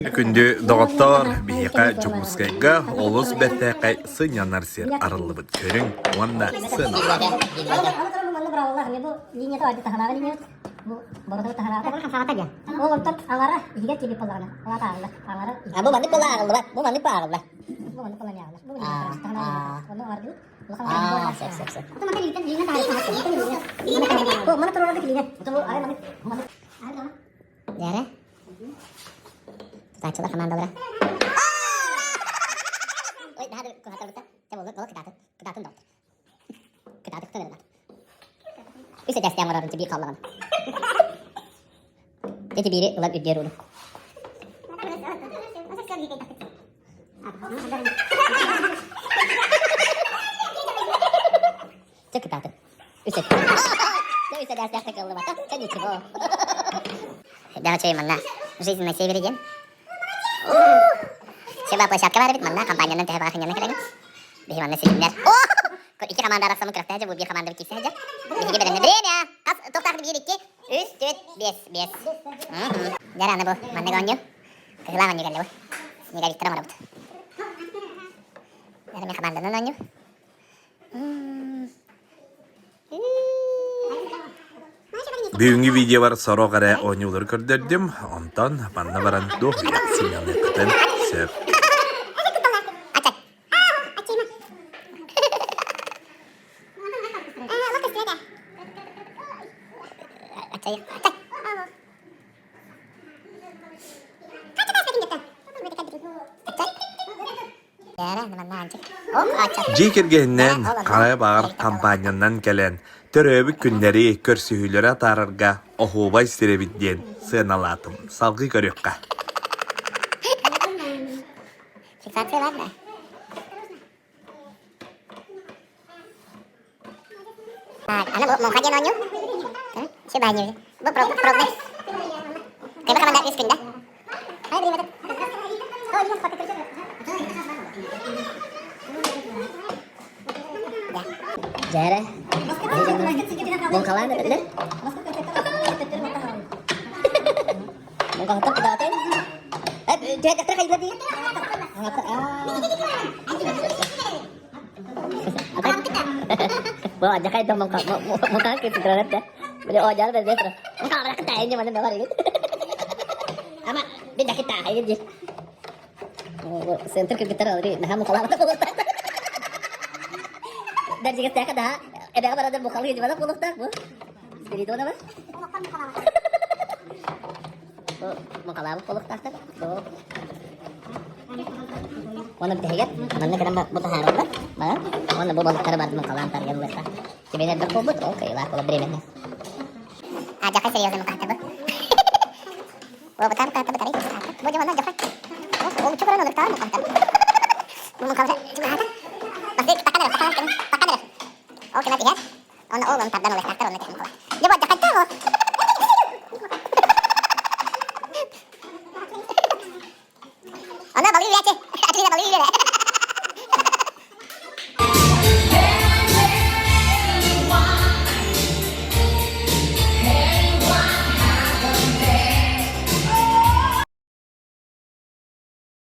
Күндү доҕоттоор, биһиэхэ Дьокуускайга олус бэртээхэй сынньанар сир арыллыбыт. Көрүҥ уонна сыаналааҥ. Дьээрэ. Тутааччылар хамаандалара. Ой, наһаа да куһаатарбыта. Чэ, буолла, буолла, кытаатын. Кытаатын доҕоттор. Кытаатыктан эрэ Үс этээстээн барарын биир хааллаҕына. Дьэ, биири ылан үрдүөр ууну. Чэ, кытаатын. Үс эт. Чэ, үс этээстээх кыллыбата. Чэ, ничего. Да, чэй манна «Жизнь на севере» диэн. Себа площадка бар эбит, манна компаниянан төһө баҕар сынньана кэлэҥин. Биһи манна ситимнэр. Икки команда арахсаммыт күрэхтэһэ бу биир команда киирсэ сылдьар. Биһиги бэлэмнэ. Время! Хас туохтаах биир, икки, үс, түөрт, биэс, биэс. Дьэ, аны бу маннык оонньуу. Кыһылаах оонньуу кэллэ бу. Снеговиктар оҥоробут. Дьэ, мен команданан оонньуу. Бүгүҥҥү видеобар сорох эрэ оонньуулары көрдөрдүм, онтон манна баран дуоһуйа сынньаныаххытын сөп. Дьиэ кэргэнинэн хара баҕар хампаанньанан кэлэн, төрөөбүт күннэри, көрсүһүүлэри атаарарга оһуобай сир эбит диэн сыаналаатым. Салгыы көрүөххэ. Так, аны бу муҥха диэн оонньуу. Все баанньыы. Бу пробный. Кыйба команда үс күндэ. Дьээрэ. Муҥхалаан эрэллэр. Муҥхаһыттан кудаатын. Түһэ хайда дии. Бу адьахай да муҥха кытырар да. Били оодьар да бетро. Муҥха кытаа инне маны бар игит. Ама бин да кытаа игит ди. Центр кыргыттар алри наха муҥхалаабата буолуохтаах. Дәрҗигестәхе да эбэҕэ барадар муҥхалыы дьыбана буолуохтаах бу. Спиридонова. Бу муҥхалаабыт буолуохтаахтар. Бу Уонна бүтэһигэр манна кэлэн бу таһаараллар. Баран уонна бу балыктары бардым муҥхалаан тарыйан ылыахтаах. Кимин элбэх буолбут, ол кыайыылаах буолар бириэмэннэ. А дьахай серьезно муҥхаата бу. О, бутар бутар бутар Бу дьоно дьахай. Ол чугуран олуктаар муҥхаата. Бу муҥхалар чугаһаата. Басты такан эрэ, такан эрэ, такан эрэ. Ол кэнэ тиһэр. Онно ол он тардан ылыахтаахтар, онно түһэн муҥхалар. Дьэ бу дьахайдаа ол. Она балыы үөчи. Атыыда балыы үөрэ.